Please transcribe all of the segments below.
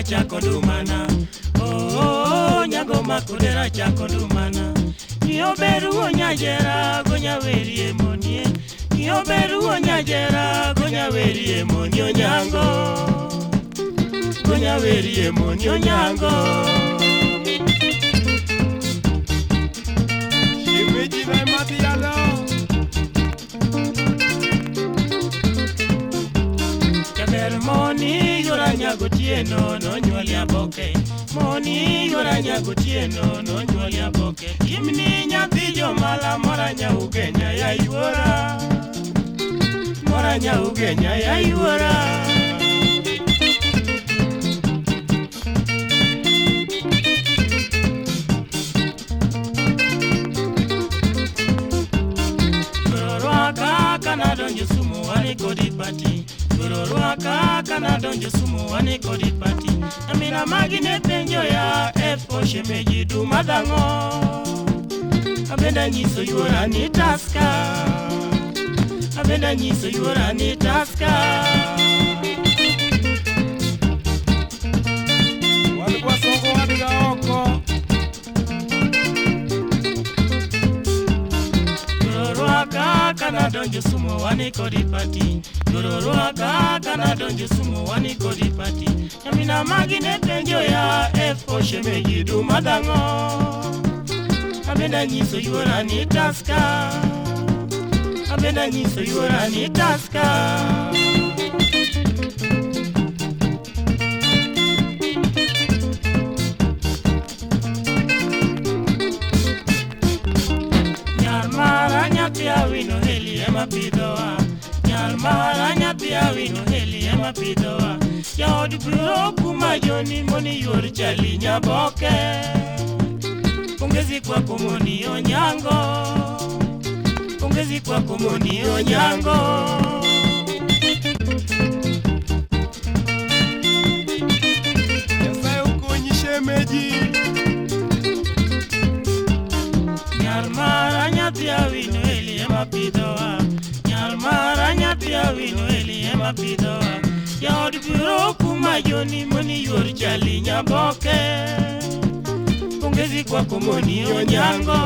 Chako dumana, oh, nyago makodera chako dumana. Nioberu onyajera gonya werie monie. Nioberu onyajera gonya werie moni onyango. Gonya werie moni onyango. Shimeji na matialo. Jaber moni yora nyago tieno no nyuoli aboke. Moni yora nyago tieno no nyuoli aboke. Kimni nyathi jomala mora nyaugenya ya yuora. Mora nyaugenya ya yuora. Rwaka kana donjo sumu wani kodi pati. Rwaka kana donjo sumu wani kodi pati. Amina magi ne penjo ya efo shemeji dumadhango. Abenda nyiso yuora ni taska. Abenda nyiso yuora ni taska. Walikuwa soko wadiga oko. Rwaka kana donjo sumu wani kodi pati. Rwaka kana donjo sumu wani kodi pati. Amina magi ne penjo ya efo shemeji dumadhango. Abenda nyiso yuora ni taska. Abenda nyiso yuora ni taska. Nyar mara nyathi awino heli ema pidhowa. Nyar mara nyathi awino heli ema pidhowa. Jaod biro kuma joni moni yuor chali nyaboke. Pongezi kwako moni onyango. Pongezi kwako moni onyango. Nyasaye okonyi shemeji. Nyar mara nyathi awino heli ema pidhowa. Nyar mara nyathi awino heli ema pidhowa. Jaod biro kuma joni moni yuor chali nyaboke. Pongezi kwako moni onyango.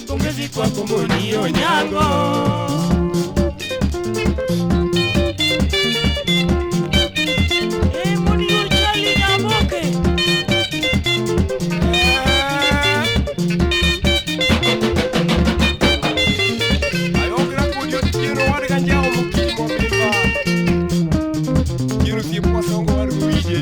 Pongezi kwako moni onyango. Eh, moni yuor chali nyaboke. Ayokra kodi otieno wadga njao mokimo mabimba. Otieno osiep wasongo wadgo wije.